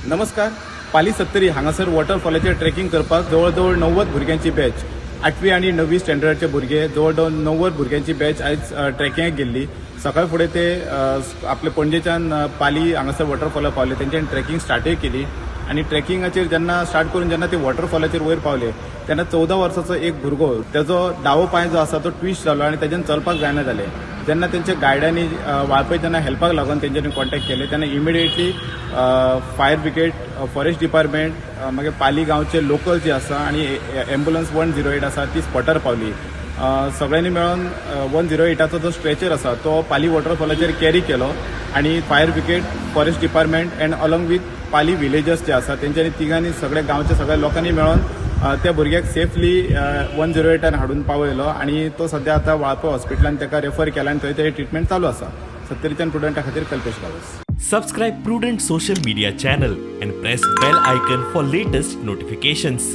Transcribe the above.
नमस्कार. पाली सत्तरी हांगासर वॉटरफॉलाचेर ट्रेकिंग करपाक जवळ जवळ 90 भुरग्यांची बॅच, आठवी आनी णवी स्टँडर्डाचे भुरगे, जवळ जवळ 90 भुरग्यांची बॅच आयज ट्रेकिंगाक गेल्ली. सकाळ फुडें ते आपले पणजेच्यान पाली हांगासर वॉटरफॉलार पावले. तेंच्यांनी ट्रेकिंग स्टार्टय केली आनी ट्रेकिंगाचेर जेन्ना स्टार्ट करून जेन्ना ते वॉटरफॉलाचेर वयर पावले तेन्ना 14 वर्साचो एक भुरगो, तेजो डावो पांय जो आसा तो ट्विस्ट जालो आनी तेज्यान चलपाक जायना जालें. जेन्ना तेंच्या गायडांनी वाळपय जेन्ना हेल्पाक लागून तेंच्यांनी कॉन्टेक्ट केले तेन्ना immediately fire brigade, forest department, मागीर पाली गांवचे लोकल जे आसा आनी एम्बुलन्स 108 आसा ती स्पॉटार पावली. सगळ्यांनी मेळोन 108आचो जो स्ट्रेचर आसा तो पाली वॉटरफॉलाचेर कॅरी केलो आनी fire brigade, forest department and along with Pali villagers जे आसा तेंच्यांनी तिगांनी सगळे गांवच्या सगळ्या लोकांनी मेळोन त्या भुरग्याक सेफली 108आन हाडून पावयलो आनी तो सद्या आतां वाळपय हॉस्पिटलान ताका रेफर केला आनी थंय तेजी ट्रिटमेंट चालू आसा. सत्तरीच्यान प्रुडंटा खातीर Kalpesh Gawas. Subscribe Prudent Social Media channel and press bell icon for latest notifications.